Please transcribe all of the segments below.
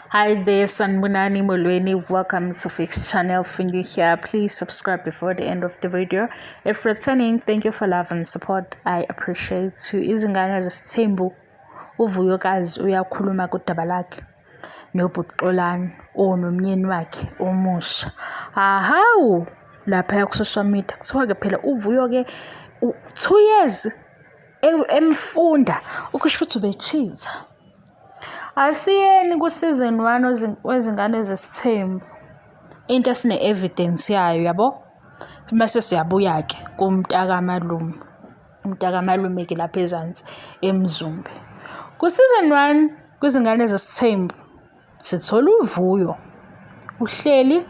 Hi there, Sanbonani Molweni. Welcome to Fix Channel. If you're new here, please subscribe before the end of the video. If returning, thank you for love and support. I appreciate you. Izingane zesithembu uVuyokazi uyakhuluma kudaba lakhe noBhuti onomnyeni wakhe omusha. Ahawu laphaya ku-social media kuthiwa-ke phela uVuyo-ke 2 years emfunda ukusho ukuthi ube-cheat-a. Asiyeni ku-season 1 wezingane zesithembu. Into esine-evidence yayo yabo. Mase siyabuya-ke kumntakamalume. Umntakamalume-ke lapha ezansi eMzumbe. Ku-season 1 kwizingane zesithembu sithola uVuyo uhleli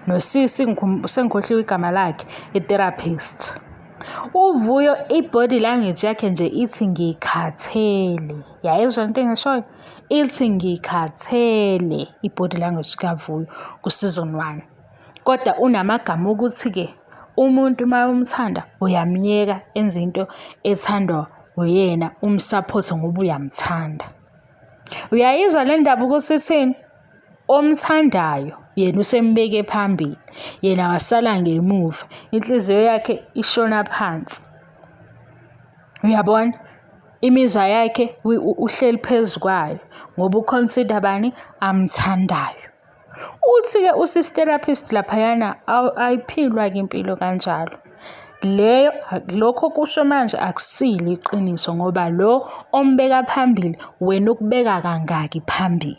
nosisi, sengikhohliwe igama lakhe, i-therapist. UVuyo i-body language yakhe nje ithi ngikhathele. Yayizwa lento engishoyo? Ithi ngikhathele i-body language kaVuyo ku-season 1. Kodwa unamagama ukuthi-ke umuntu uma umthanda uyamyeka enze into ethandwa uyena, um-support-e ngoba uyamthanda. Uyayizwa le ndaba ukuthi ithini? Omthandayo yena usembeke phambili, yena wasala ngemuva, inhliziyo yakhe ishona phansi. Uyabona? Imizwa yakhe uhleli phezu kwayo ngoba u-consider bani amthandayo. Uthi-ke usisi therapist laphayana ayiphilwa-ke impilo kanjalo. Leyo lokho kusho manje akusilo iqiniso ngoba lo ombeka phambili wena ukubeka kangaki phambili.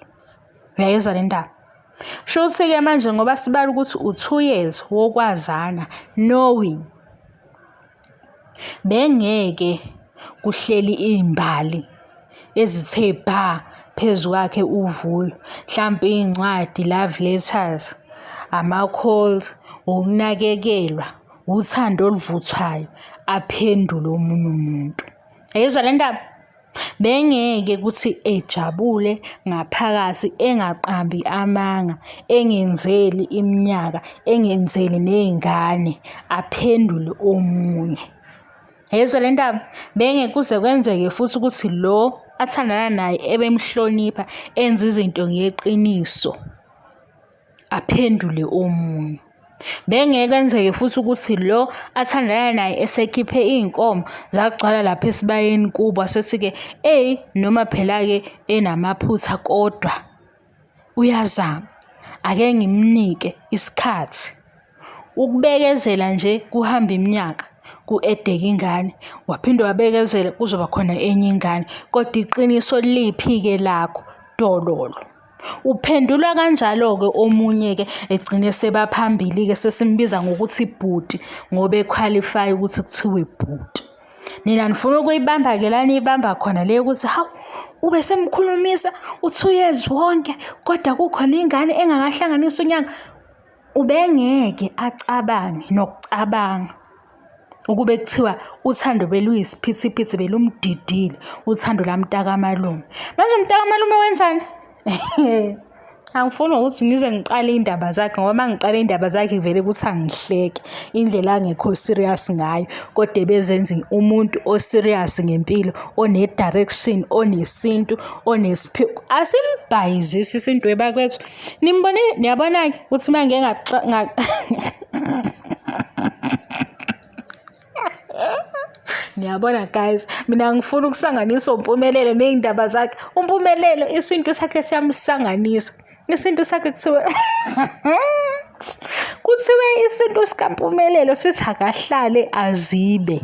Uyayizwa le ndaba? Shuthi-ke manje ngoba sibala ukuthi u-2 years wokwazana knowing bengeke kuhleli iy'mbali ezithe bha phezu kwakhe uVuyo. Hlampe iy'ncwadi, love letters, ama-calls, ukunakekelwa, uthando oluvuthwayo, aphendule omunye umuntu. Uyayizwa le ndaba? Bengeke kuthi ejabule ngaphakathi engaqambi amanga, engenzeli iminyaka, engenzeli ney'ngane, aphendule omunye. Yezwa le ndaba? Bengeke kuze kwenzeke futhi ukuthi lo athandana naye ebemhlonipha enza izinto ngeqiniso, aphendule omunye. Bengeke kwenzeke futhi ukuthi lo athandana naye esekhiphe iy'nkomo zagcwala lapha esibayeni kubo asethi-ke eyi noma phela-ke enamaphutha kodwa uyazama, ake ngimnike isikhathi. Ukubekezela nje kuhamba iminyaka ku-edeke ingane, waphinde wabekezela kuzoba khona enye ingane, kodwa iqiniso liphi-ke lakho? Dololo. Uphendulwa kanjalo-ke omunye-ke egcine sebaphambili-ke sesimbiza ngokuthi bhuti ngoba e-qualify ukuthi kuthiwe bhuti. Nina nifuna ukuyibamba-ke la niyibamba khona le yokuthi hawu ube semkhulumisa u-2 years wonke kodwa kukhona ingane engakahlanganisi unyaka. Ubengeke acabange nokucabanga ukube kuthiwa uthando beluyisiphithiphithi belumdidile uthando lamntakamalume. Manje umntakamalume wenzani? Angifuni ukuthi ngize ngiqale iy'ndaba zakhe ngoba uma ngiqala iy'ndaba zakhe vele kuthi angihleke indlela angekho serious ngayo kodwa ebezenza umuntu o-serious ngempilo, one-direction, onesintu, onesiphiwo. Asimbhayizisi isintu webakwethu. Nimbone, niyabona-ke ukuthi uma ngike Niyabona guys, mina ngifuna ukusanganisa uMpumelelo ney'ndaba zakhe. UMpumelelo isintu sakhe siyamsanganisa. Isintu sakhe kuthiwe isintu sikaMpumelelo sithi akahlale azibe,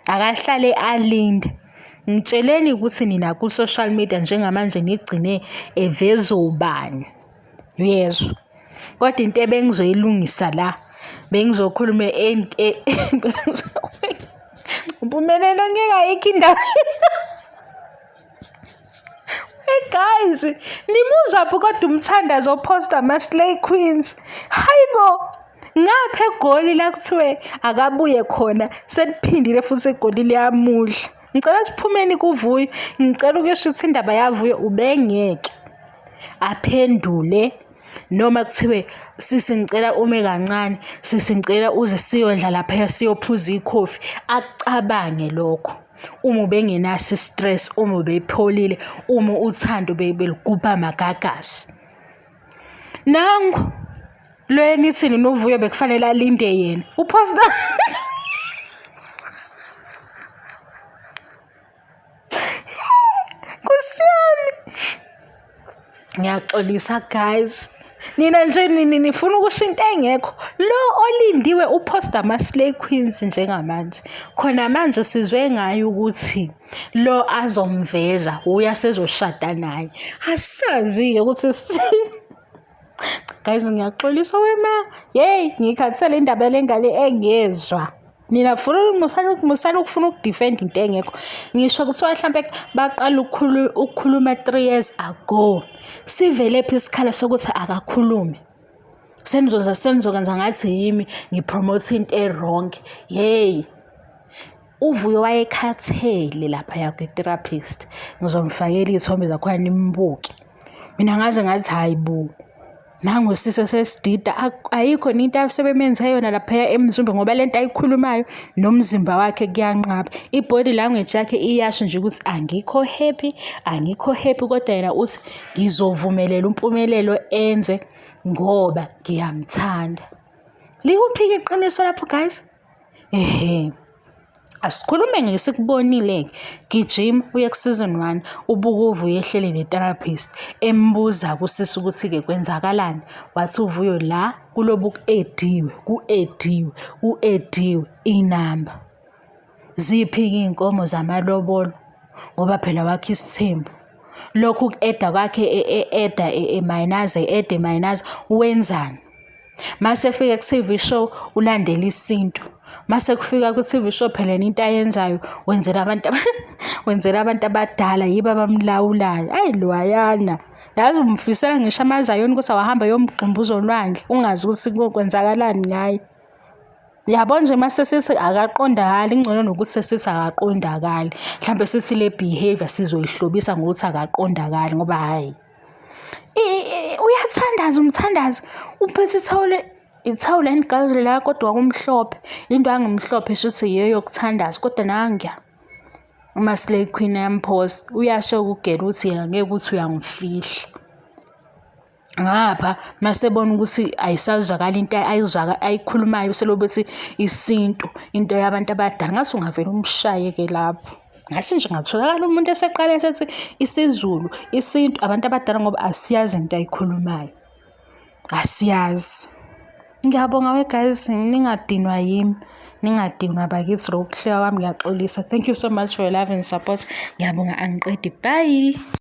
akahlale alinde. Ngitsheleni ukuthi nina ku-social media njengamanje nigcine eveza ubani. Uyezwa? Kodwa into ebengizoyilungisa la, bengizokhuluma uMpumelelo ngeke ayikho indaba. Hey guys, nimuzwaphi kodwa umthandazo o-post-wa ama-Slay Queens? Hayi bo! Ngapha eGoli la kuthiwe akabuye khona seliphindile futhi eGoli liyamudla. Ngicela siphumeni kuVuyo. Ngicela ukusho ukuthi indaba yaVuyo ubengeke aphendule noma kuthiwe sisi ngicela ume kancane, sisi ngicela uze siyodla laphaya siyophuza ikhofi, akucabange lokho. Uma ubengenaso i-stress, uma ubepholile, uma uthando belugubha amagagasi. Nangu lo enithini noVuyo bekufanele alinde yena. Uphosta Nkosi yami. Ngiyaxolisa guys. Nina nje nini nifuna ukusho into engekho. Lo olindiwe uposta ama-slay queens njengamanje. Khona manje sizwe ngaye ukuthi lo azomveza uya sezoshada naye. Asazi-ke ukuthi Guys ngiyaxolisa wema. Hey, ngikhathele indaba lengane engezwa. Nina funa musani ukufuna ukudefend into engekho. Ngisho kuthiwa mhlampe baqala ukukhuluma 3 years ago. Sivele phi isikhala sokuthi akakhulume? Senizokwenza senizokwenza ngathi yimi ngipromote into e-wrong. Hey. UVuyo wayekhathele laphaya kwi-therapist. Ngizomfakela iy'thombe zakhona nimbuke. Mina ngaze ngathi hhayi bo, nangu usisi esesidida ayikho nento asebemenze yona laphaya emzumbe ngoba le nto ayikhulumayo nomzimba wakhe kuyanqaba. I-body language yakhe iyasho nje ukuthi angikho happy, angikho happy kodwa yena uthi ngizovumelela uMpumelelo enze ngoba ngiyamthanda. Likuphi-ke iqiniso lapho guys? Ehhe. Asikhulume ngesikubonile-ke. Gijima uye ku-season 1 ubuke uVuyo ehleli ne-therapist embuza kusisi ukuthi-ke kwenzakalani. Wathi uVuyo la kulobu ku-ediwe, ku-ediwe, ku-ediwe inamba. Ziphi-ke iy'nkomo zamalobolo ngoba phela wakhe isithembu. Lokhu ku-eda kwakhe e-eda emayinaza e-eda emayinaza wenzani? Mase efika ku-TV show ulandela isintu. Mase kufika ku-TV show phela yena into ayenzayo wenzela abantu wenzela abantu abadala yibo abamlawulayo. Ayi lwayana. Yazi umfisela ngisho amazayoni ukuthi awahamba yomgxumbuza olwandle ungazi ukuthi kwenzakalani ngaye. Yabo nje mase sithi akaqondakali kungcono nokuthi sesithi akaqondakali. Mhlampe sithi le behavior sizoyihlobisa ngokuthi akaqondakali ngoba hhayi. Uyathandaza umthandazo uphethe ithawula ithawula enigazile la kodwa kumhlophe into angimhlophe shuthi yiyo yokuthandaza kodwa nangiya uMaslay Queen yamphosa uyasho kugela ukuthi yena ngeke ukuthi uyangifihla ngapha masebona ukuthi ayisazwakali into ayizwaka ayikhulumayo selobe ethi isintu into yabantu abadala ngathi ungavele umshaye ke lapho. Ngase nje ngatholakala umuntu eseqala esethi isiZulu, isintu, abantu abadala ngoba asiyazi into ayikhulumayo. Asiyazi. Ngiyabonga we guys, ningadinwa yimi. Ningadinwa bakithi lokhu kuhleka kwami ngiyaxolisa. Thank you so much for your love and support. Ngiyabonga angiqedi. Bye.